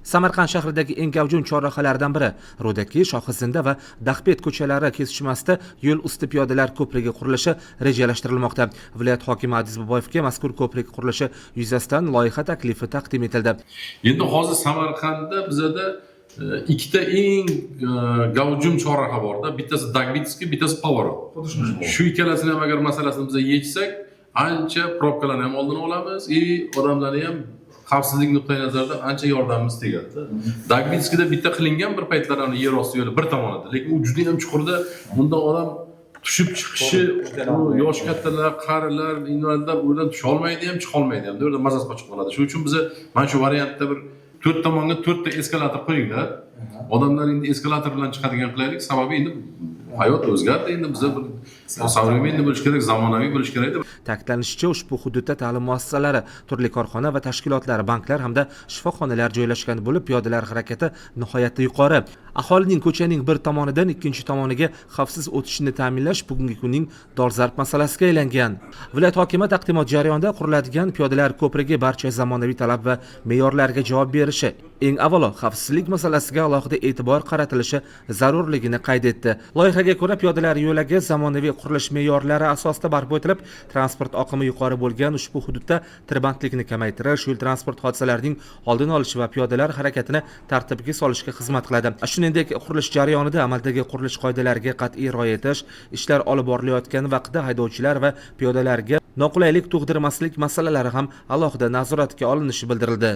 Samarqand shahridagi eng gavjum chorrahalardan biri Rudakiy, Shohizinda va Daxbet ko'chalari kesishmasida yo'l usti piyodalar ko'prigi qurilishi rejalashtirilmoqda. Viloyat hokimi Aziz Boboyevga mazkur ko'prik qurilishi yuzasidan loyiha taklifi taqdim etildi. Endi hozir Samarqandda bizada ikkita eng gavjum chorraha borda. Bittasi Dagvitskiy, bittasi Поворот. Shu ikkalasini ham agar masalasini biza yechsak, ancha probkalarni ham oldini olamiz и odamlarni ham xavfsizlik nuqtai nazaridan ancha yordamimiz tegadi. Dagvitskiyda bitta qilingan bir paytlar ani yer osti yo'li bir tomonida, lekin u juda ham chuqurda, undan odam tushib chiqishi, u yosh kattalar, qarilar, invalidlar u yerdan tusha olmaydi ham, chiqa olmaydi ham. U yerda mazasi qochib qoladi. Shuning uchun biza mana shu variantda bir to'rt tomonga to'rtta eskalator qo'yinglar. Odamlar endi eskalator bilan chiqadigan qilaylik. Sababi endi hayot o'zgardi, endi biza bir современный bo'lish kerak, zamonaviy bo'lish kerak deb. Ta'kidlanishicha, ushbu hududda ta'lim muassasalari, turli korxona va tashkilotlar, banklar hamda shifoxonalar joylashgan bo'lib, piyodalar harakati nihoyatda yuqori. Aholining ko'chaning bir tomonidan ikkinchi tomoniga xavfsiz o'tishini ta'minlash bugungi kunning dolzarb masalasiga aylangan. Viloyat hokimi taqdimot jarayonida quriladigan piyodalar ko'prigi barcha zamonaviy talab va me'yorlarga javob berishi, eng avvalo xavfsizlik masalasiga alohida e'tibor qaratilishi zarurligini qayd etdi. Loyihaga ko'ra, piyodalar yo'lagi zamonaviy qurilish me'yorlari asosida barpo etilib, transport oqimi yuqori bo'lgan ushbu hududda tirbandlikni kamaytirish, yo'l transport hodisalarining oldini olish va piyodalar harakatini tartibga solishga xizmat qiladi. Shuningdek, qurilish jarayonida amaldagi qurilish qoidalariga qat'iy rioya etish, ishlar olib borilayotgan vaqtda haydovchilar va piyodalarga noqulaylik tug'dirmaslik masalalari ham alohida nazoratga olinishi bildirildi.